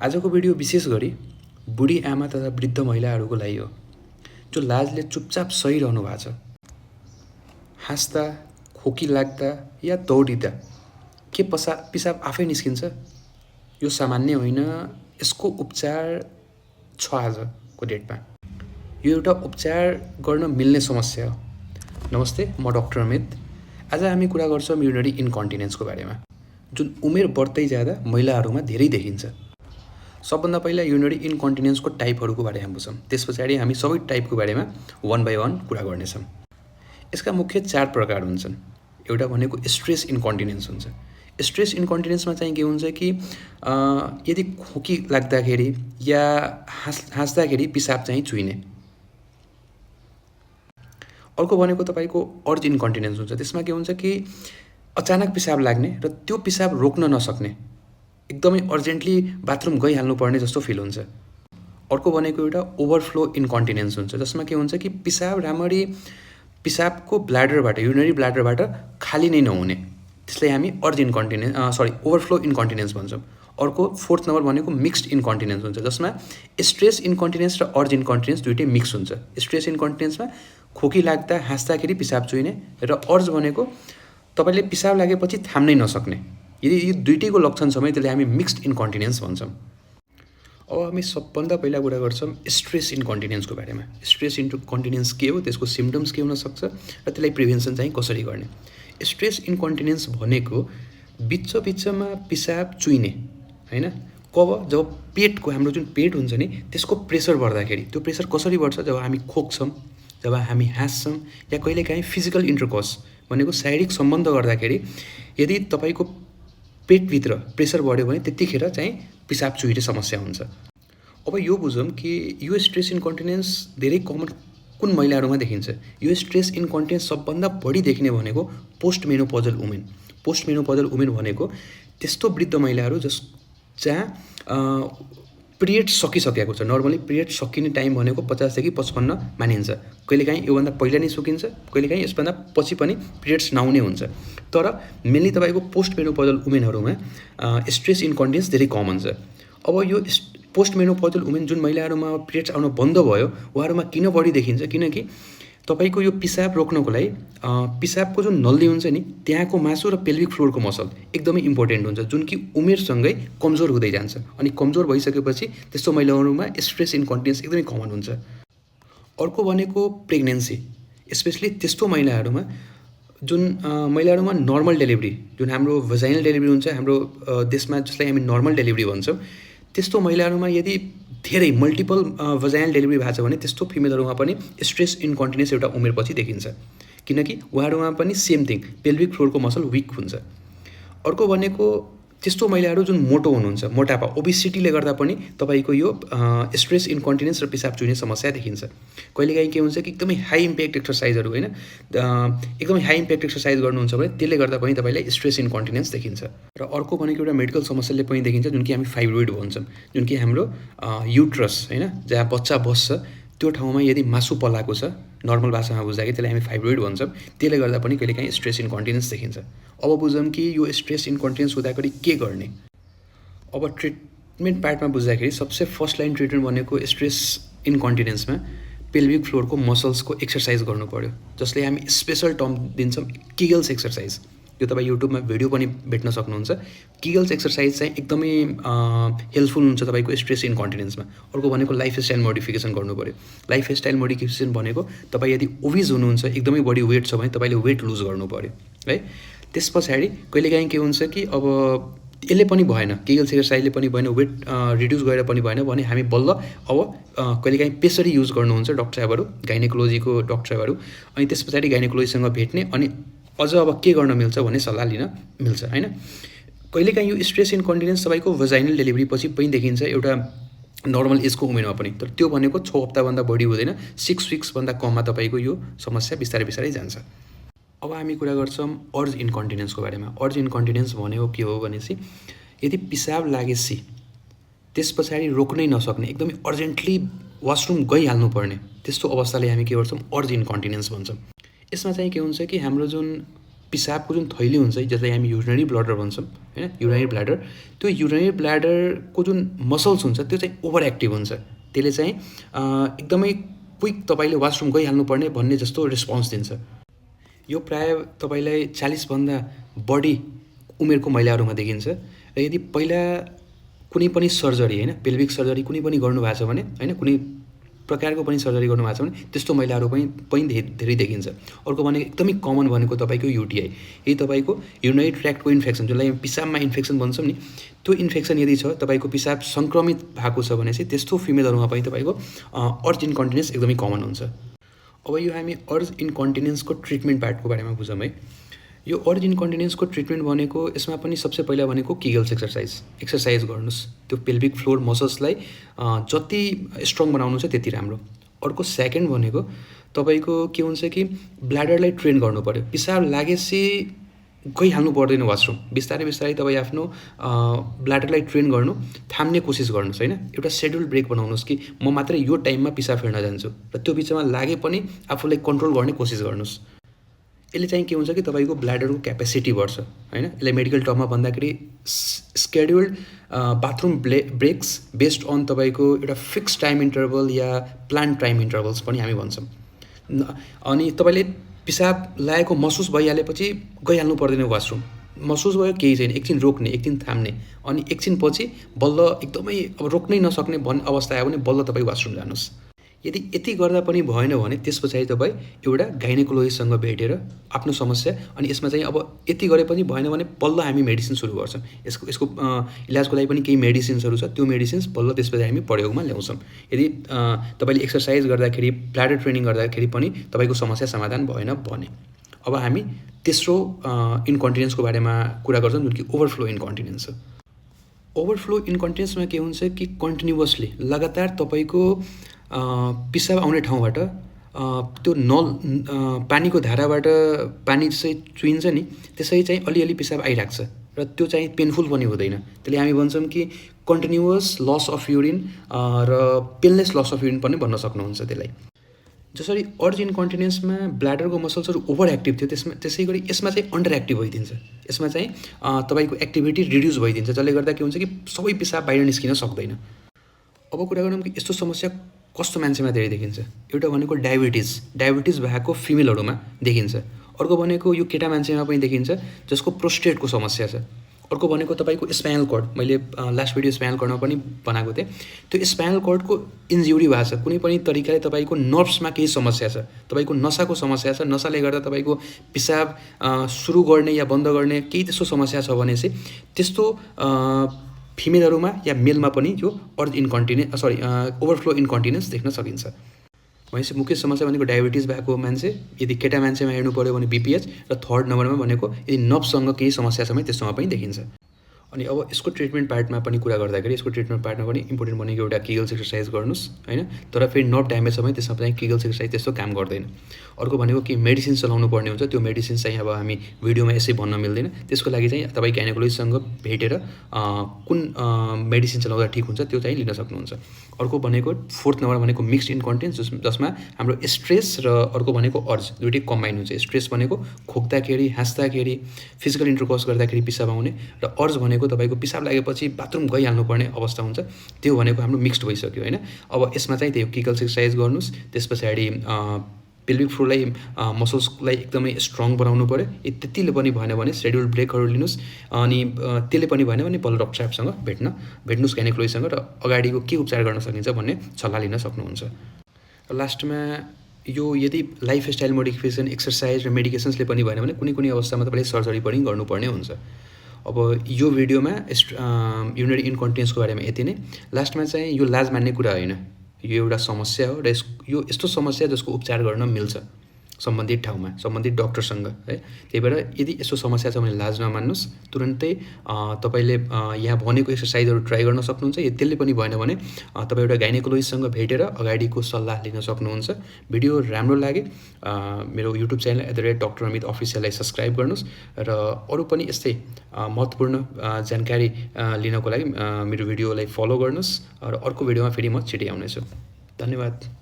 आजको भिडियो विशेष गरी बुढी आमा तथा वृद्ध महिलाहरूको लागि हो, जो लाजले चुपचाप सहिरहनु भएको छ। हाँस्दा, खोकी लाग्दा या दौडिँदा के पिसाब आफै निस्किन्छ? यो सामान्य होइन, यसको उपचार छ आजको डेटमा। यो एउटा उपचार गर्न मिल्ने समस्या हो। नमस्ते, म डाक्टर अमित। आज हामी कुरा गर्छौँ युरिनरी इन्कन्टिनेन्सको बारेमा, जुन उमेर बढ्दै जाँदा महिलाहरूमा धेरै देखिन्छ। सबभन्दा पहिला युरिनरी इन्कन्टिनेन्सको टाइपहरूको बारेमा बुझौँ। त्यस पछाडि हामी सबै टाइपको बारेमा वान बाई वान कुरा गर्नेछौँ। यसका मुख्य 4 प्रकार हुन्छन्। एउटा भनेको स्ट्रेस इन्कन्टिनेन्स हुन्छ। स्ट्रेस इन्कन्टिनेन्समा चाहिँ के हुन्छ कि यदि खोकी लाग्दाखेरि या हाँस्दाखेरि पिसाब चाहिँ चुइने। अर्को भनेको तपाईँको अर्ज इन्कन्टिनेन्स हुन्छ। त्यसमा के हुन्छ कि अचानक पिसाब लाग्ने र त्यो पिसाब रोक्न नसक्ने, एकदमै अर्जेन्टली बाथरुम गइहाल्नु पर्ने जस्तो फिल हुन्छ। अर्को भनेको एउटा ओभरफ्लो इन्कन्टिनेन्स हुन्छ, जसमा के हुन्छ कि पिसाब राम्ररी पिसाबको ब्ल्याडरबाट, युरिनरी ब्ल्याडरबाट खाली नै नहुने, त्यसलाई हामी ओभरफ्लो इन्कन्टिनेन्स भन्छौँ। अर्को 4th नम्बर भनेको मिक्स्ड इन्कन्टिनेन्स हुन्छ, जसमा स्ट्रेस इन्कन्टिनेन्स र अर्ज इन्कन्टिनेन्स दुइटै मिक्स हुन्छ। स्ट्रेस इन्कन्टिनेन्समा खोकी लाग्दा, हाँस्दाखेरि पिसाब चुइने, र अर्ज भनेको तपाईँले पिसाब लागेपछि थाम्नै नसक्ने। यदि यो दुइटैको लक्षण छ भने त्यसलाई हामी मिक्स्ड इन्कन्टिनेन्स भन्छौँ। अब हामी सबभन्दा पहिला कुरा गर्छौँ स्ट्रेस इन्कन्टिनेन्सको बारेमा। स्ट्रेस इन्कन्टिनेन्स के हो, त्यसको सिम्पटम्स के हुनसक्छ र त्यसलाई प्रिभेन्सन चाहिँ कसरी गर्ने। स्ट्रेस इन्कन्टिनेन्स भनेको बिचमा पिसाब चुइने, होइन? जब पेटको, हाम्रो जुन पेट हुन्छ नि, त्यसको प्रेसर बढ्दाखेरि। त्यो प्रेसर कसरी बढ्छ? जब हामी खोक्छौँ, जब हामी हाँस्छौँ, या कहिलेकाहीँ फिजिकल इन्टरकोर्स भनेको शारीरिक सम्बन्ध गर्दाखेरि यदि तपाईँको पेटभित्र प्रेसर बढ्यो भने त्यतिखेर चाहिँ पिसाब चुइने समस्या हुन्छ। अब यो बुझौँ कि यो स्ट्रेस इन्कन्टिनेन्स धेरै कमन कुन महिलाहरूमा देखिन्छ। यो स्ट्रेस इन्कन्टिनेन्स सबभन्दा बढी देखिने भनेको पोस्ट मेनोपजल वुमेन। पोस्ट मेनोपजल वुमेन भनेको त्यस्तो वृद्ध महिलाहरू जहाँ पिरियड सकिसकेको छ। नर्मली पिरियड सकिने टाइम भनेको 50 देखि 55 मानिन्छ। कहिलेकाहीँ योभन्दा पहिला नै सकिन्छ, कहिलेकाहीँ यसभन्दा पछि पनि पिरियड्स नआउने हुन्छ। तर मेनली तपाईँको पोस्ट मेनोपजल वुमेनहरूमा स्ट्रेस इन्कन्टिनेन्स धेरै कमन छ। अब यो पोस्ट मेनोपजल वुमेन जुन महिलाहरूमा पिरियड्स आउन बन्द भयो, उहाँहरूमा किन बढी देखिन्छ? किनकि तपाईँको यो पिसाब रोक्नको लागि पिसाबको जुन नल्ली हुन्छ नि, त्यहाँको मासु र पेल्भिक फ्लोरको मसल एकदमै इम्पोर्टेन्ट हुन्छ, जुन कि उमेरसँगै कमजोर हुँदै जान्छ। अनि कमजोर भइसकेपछि त्यस्तो महिलाहरूमा स्ट्रेस इन्कन्टिनेन्स एकदमै कमन हुन्छ। अर्को भनेको प्रेग्नेन्सी, स्पेसली त्यस्तो महिलाहरूमा जुन महिलाहरूमा नर्मल डेलिभरी, जुन हाम्रो भजाइनल डेलिभरी हुन्छ हाम्रो देशमा, जसलाई हामी नर्मल डेलिभरी भन्छौँ, त्यस्तो महिलाहरूमा यदि धेरै मल्टिपल भजाइनल डेलिभरी भएको छ भने त्यस्तो फिमेलहरूमा पनि स्ट्रेस इन्कन्टिनेन्स एउटा उमेरपछि देखिन्छ, किनकि उहाँहरूमा पनि सेम थिङ, पेल्भिक फ्लोरको मसल विक हुन्छ। अर्को भनेको त्यस्तो महिलाहरू जुन मोटो हुनुहुन्छ, मोटापा, ओबिसिटीले गर्दा पनि तपाईँको यो स्ट्रेस इन्कन्टिनेन्स र पिसाब चुइने समस्या देखिन्छ। कहिलेकाहीँ के हुन्छ कि एकदमै हाई इम्प्याक्ट एक्सर्साइजहरू, होइन, एकदमै हाई इम्प्याक्ट एक्सर्साइज गर्नुहुन्छ भने त्यसले गर्दा पनि तपाईँलाई स्ट्रेस इन्कन्टिनेन्स देखिन्छ। र अर्को भनेको एउटा मेडिकल समस्याले पनि देखिन्छ, जुन कि हामी फाइब्रोइड भन्छौँ, जुन कि हाम्रो युट्रस, होइन, जहाँ बच्चा बस्छ त्यो ठाउँमा यदि मासु पलाएको छ, नर्मल भाषामा बुझ्दाखेरि त्यसलाई हामी फाइब्रोइड भन्छौँ। त्यसले गर्दा पनि कहिलेकाहीँ स्ट्रेस इन्कन्टिनेन्स देखिन्छ। अब बुझौँ कि यो स्ट्रेस इन्कन्टिनेन्स हुँदाखेरि के गर्ने। अब ट्रिटमेन्ट पार्टमा बुझ्दाखेरि सबसे फर्स्ट लाइन ट्रिटमेन्ट भनेको स्ट्रेस इन्कन्टिनेन्समा पेल्भिक फ्लोरको मसल्सको एक्सर्साइज गर्नु पर्यो, जसले हामी स्पेसल टर्म दिन्छौँ किगल्स एक्सर्साइज। यो तपाईँ युट्युबमा भिडियो पनि भेट्न सक्नुहुन्छ। किगल्स एक्सर्साइज चाहिँ एकदमै हेल्पफुल हुन्छ तपाईँको स्ट्रेस इन्कन्टिनेन्समा। अर्को भनेको लाइफस्टाइल मोडिफिकेसन गर्नु पऱ्यो। लाइफस्टाइल मोडिफिकेसन भनेको तपाईँ यदि ओभिज हुनुहुन्छ, एकदमै बढी वेट छ भने तपाईँले वेट लुज गर्नु पऱ्यो, है। त्यस पछाडि कहिलेकाहीँ के हुन्छ कि अब यसले पनि भएन, किगल्स एक्सर्साइजले पनि भएन, वेट रिड्युस गरेर पनि भएन भने हामी बल्ल अब कहिलेकाहीँ पेसरी युज गर्नुहुन्छ डक्टर साहबहरू, गाइनेकोलोजीको डक्टर साहबहरू। अनि त्यस पछाडि गाइनेकोलोजीसँग भेट्ने अनि अझ अब के गर्न मिल्छ भन्ने सल्लाह लिन मिल्छ, होइन। कहिलेकाहीँ यो स्ट्रेस इन्कन्टिनेन्स तपाईँको भजाइनल डेलिभरी पछि पनि देखिन्छ, एउटा नर्मल एजको उमेरमा पनि। तर त्यो भनेको 6 हप्ताभन्दा बढी हुँदैन, 6 विक्सभन्दा कममा तपाईँको यो समस्या बिस्तारै बिस्तारै जान्छ। अब हामी कुरा गर्छौँ अर्ज इन्कन्टिनेन्सको बारेमा। अर्ज इन्कन्टिनेन्स भनेको के हो भनेपछि यदि पिसाब लागेपछि त्यस पछाडि रोक्नै नसक्ने, एकदमै अर्जेन्टली वासरुम गइहाल्नु पर्ने, त्यस्तो अवस्थाले हामी के गर्छौँ, अर्ज इन्कन्टिनेन्स भन्छौँ। यसमा चाहिँ के हुन्छ कि हाम्रो जुन पिसाबको जुन थैली हुन्छ जसलाई हामी युरिनरी ब्लडर भन्छौँ होइन, युरिनरी ब्ल्याडर, त्यो युरिनरी ब्ल्याडरको जुन मसल्स हुन्छ त्यो चाहिँ ओभर एक्टिभ हुन्छ। त्यसले चाहिँ एकदमै क्विक तपाईँले वासरुम गइहाल्नु पर्ने भन्ने जस्तो रेस्पोन्स दिन्छ। यो प्रायः तपाईँलाई 40भन्दा बढी उमेरको महिलाहरूमा देखिन्छ। र यदि पहिला कुनै पनि सर्जरी होइन, पेल्भिक सर्जरी कुनै पनि गर्नुभएको छ भने होइन, कुनै प्रकारको पनि सर्जरी गर्नुभएको छ भने त्यस्तो महिलाहरू पनि धेरै देखिन्छ। अर्को भनेको एकदमै कमन भनेको तपाईँको युटिआई। यदि तपाईँको युरिनरी ट्र्याक्टको इन्फेक्सन, जसलाई पिसाबमा इन्फेक्सन भन्छौँ नि, त्यो इन्फेक्सन यदि छ, तपाईँको पिसाब सङ्क्रमित भएको छ भने चाहिँ त्यस्तो फिमेलहरूमा पनि तपाईँको अर्ज इन्कन्टिनेन्स एकदमै कमन हुन्छ। अब यो हामी अर्ज इन्कन्टिनेन्सको ट्रिटमेन्ट पार्टको बारेमा बुझौँ है। यो अर्ज इन्कन्टिनेन्सको ट्रिटमेन्ट भनेको यसमा पनि सबसे पहिला भनेको किगल्स एक्सर्साइज गर्नुहोस्। त्यो पेल्भिक फ्लोर मसल्सलाई जति स्ट्रङ बनाउनु छ त्यति राम्रो। अर्को सेकेन्ड भनेको तपाईँको के हुन्छ कि ब्ल्याडरलाई ट्रेन गर्नु पऱ्यो। पिसाब लागेपछि गइहाल्नु पर्दैन वासरुम, बिस्तारै बिस्तारै तपाईँ आफ्नो ब्ल्याडरलाई ट्रेन गर्नु, थाम्ने कोसिस गर्नुहोस् होइन। एउटा सेड्युल ब्रेक बनाउनुहोस् कि म मात्रै यो टाइममा पिसाब फेर्न जान्छु, र त्यो बिचमा लागे पनि आफूलाई कन्ट्रोल गर्ने कोसिस गर्नुहोस्। यसले चाहिँ के हुन्छ कि तपाईँको ब्ल्याडरको क्यापेसिटी बढ्छ होइन। यसलाई मेडिकल टर्ममा भन्दाखेरि scheduled bathroom breaks based on तपाईँको एउटा फिक्स टाइम इन्टरभल या प्लान टाइम इन्टरभल्स पनि हामी भन्छौँ। अनि तपाईँले पिसाब लागेको महसुस भइहालेपछि गइहाल्नु पर्दैन वासरुम। महसुस भयो केही छैन, एकछिन रोक्ने, एकछिन थाम्ने, अनि एकछिन पछि बल्ल एकदमै अब रोक्नै नसक्ने भन्ने अवस्था आयो भने बल्ल तपाईँ वासरुम जानुहोस्। यदि यति गर्दा पनि भएन भने त्यस पछाडि तपाईँ एउटा गाइनेकोलोजिस्टसँग भेटेर आफ्नो समस्या, अनि यसमा चाहिँ अब यति गरे पनि भएन भने बल्ल हामी मेडिसिन सुरु गर्छौँ। यसको इलाजको लागि पनि केही मेडिसिन्सहरू छ, त्यो मेडिसिन्स बल्ल त्यसपछि हामी प्रयोगमा ल्याउँछौँ। यदि तपाईँले एक्सर्साइज गर्दाखेरि, ब्ल्याडर ट्रेनिङ गर्दाखेरि पनि तपाईँको समस्या समाधान भएन भने। अब हामी तेस्रो इन्कन्टिनेन्सको बारेमा कुरा गर्छौँ, जुन कि ओभरफ्लो इन्कन्टिनेन्स हो। ओभरफ्लो इन्कन्टिनेन्समा के हुन्छ कि कन्टिन्युअसली लगातार तपाईँको पिसाब आउने ठाउँबाट त्यो नल पानीको धाराबाट पानी चाहिँ चुइन्छ नि, त्यसै चाहिँ अलिअलि पिसाब आइरहेको छ, र त्यो चाहिँ पेनफुल पनि हुँदैन। त्यसले हामी भन्छौँ कि कन्टिन्युअस लस अफ युरिन र पेनलेस लस अफ युरिन पनि भन्न सक्नुहुन्छ त्यसलाई। जसरी अर्ज इन्कन्टिनेन्समा ब्ल्याडरको मसल्सहरू ओभर एक्टिभ थियो, त्यसै गरी यसमा चाहिँ अन्डर एक्टिभ भइदिन्छ। यसमा चाहिँ तपाईँको एक्टिभिटी रिड्युस भइदिन्छ, जसले गर्दा के हुन्छ कि सबै पिसाब बाहिर निस्किन सक्दैन। अब कुरा गरौँ कि यस्तो समस्या कस्तो मान्छेमा धेरै देखिन्छ। एउटा भनेको डायबिटिज भएको फिमेलहरूमा देखिन्छ। अर्को भनेको यो केटा मान्छेमा पनि देखिन्छ जसको प्रोस्टेटको समस्या छ। अर्को भनेको तपाईँको स्पाइनल कर्ड, मैले लास्ट भिडियो स्पाइनल कर्डमा पनि बनाएको थिएँ। त्यो स्पाइनल कर्डको इन्जुरी भएको छ, कुनै पनि तरिकाले तपाईँको नर्भ्समा केही समस्या छ, तपाईँको नसाको समस्या छ, नसाले गर्दा तपाईँको पिसाब सुरु गर्ने या बन्द गर्ने केही त्यस्तो समस्या छ भने चाहिँ त्यस्तो फिमेलहरूमा या मेलमा पनि यो ओभरफ्लो इन्कन्टिनेन्स देख्न सकिन्छ। भनेपछि मुख्य समस्या भनेको डायबिटिज भएको मान्छे, यदि केटा मान्छेमा हेर्नु पऱ्यो भने बिपिएच, र थर्ड नम्बरमा भनेको यदि नर्भसँग केही समस्या छ भने त्यस्तोमा पनि देखिन्छ। अनि अब यसको ट्रिटमेन्ट पार्टमा पनि कुरा गर्दाखेरि यसको ट्रिटमेन्ट पार्टमा पनि इम्पोर्टेन्ट भनेको एउटा किगल्स एक्सर्साइज गर्नुहोस् होइन। तर फेरि नर्भ ड्यामेज छ भने त्यसमा चाहिँ किगल्स एक्सर्साइज त्यस्तो काम गर्दैन। अर्को भनेको कि मेडिसिन चलाउनु पर्ने हुन्छ, त्यो मेडिसिन चाहिँ अब हामी भिडियोमा यसै भन्न मिल्दैन। त्यसको लागि चाहिँ तपाईँ गाइनेकोलोजिस्टसँग भेटेर कुन मेडिसिन चलाउँदा ठिक हुन्छ त्यो चाहिँ लिन सक्नुहुन्छ। अर्को भनेको फोर्थ नम्बर भनेको मिक्स्ड इन्कन्टिनेन्स, जसमा हाम्रो स्ट्रेस र अर्को भनेको अर्ज दुइटै कम्बाइन हुन्छ। स्ट्रेस भनेको खोक्दाखेरि, हाँस्दाखेरि, फिजिकल इन्टरकोर्स गर्दाखेरि पिसाब आउने, र अर्ज भनेको तपाईँको पिसाब लागेपछि बाथरुम गइहाल्नु पर्ने अवस्था हुन्छ, त्यो भनेको हाम्रो मिक्स्ड भइसक्यो होइन। अब यसमा चाहिँ त्यो किगल्स एक्सर्साइज गर्नुहोस्। त्यस पछाडि पेल्भिक फ्लोरलाई मसल्सलाई एकदमै स्ट्रङ बनाउनु पऱ्यो। त्यतिले पनि भएन भने सेड्युल ब्रेकहरू लिनुहोस्, अनि त्यसले पनि भएन भने बल्ल डक्टर साहबसँग भेट्नुहोस् गाइनेकोलोजिस्टसँग, र अगाडिको के उपचार गर्न सकिन्छ भन्ने सल्लाह लिन सक्नुहुन्छ। र लास्टमा यो यदि लाइफस्टाइल मोडिफिकेसन, एक्सर्साइज र मेडिकेसन्सले पनि भएन भने कुनै अवस्थामा तपाईँले सर्जरी पनि गर्नुपर्ने हुन्छ। अब यो भिडियोमा युरिनरी इन्कन्टिनेन्सको बारेमा यति नै। लास्टमा चाहिँ यो लाज मान्ने कुरा होइन, यो एउटा समस्या हो, र यो यस्तो समस्या जसको उपचार गर्न मिल्छ सम्बन्धित ठाउँमा, सम्बन्धित डक्टरसँग है। त्यही भएर यदि यस्तो समस्या छ भने लाज नमान्नुहोस्, तुरन्तै तपाईँले यहाँ भनेको एक्सर्साइजहरू ट्राई गर्न सक्नुहुन्छ। यदि त्यसले पनि भएन भने तपाईँ एउटा गाइनेकोलोजिस्टसँग भेटेर अगाडिको सल्लाह लिन सक्नुहुन्छ। भिडियो राम्रो लागे मेरो युट्युब च्यानल @Dr. Amit अफिसियललाई सब्सक्राइब गर्नुहोस्, र अरू पनि यस्तै महत्त्वपूर्ण जानकारी लिनको लागि मेरो भिडियोलाई फलो गर्नुहोस्, र अर्को भिडियोमा फेरि म छिटै आउनेछु। धन्यवाद।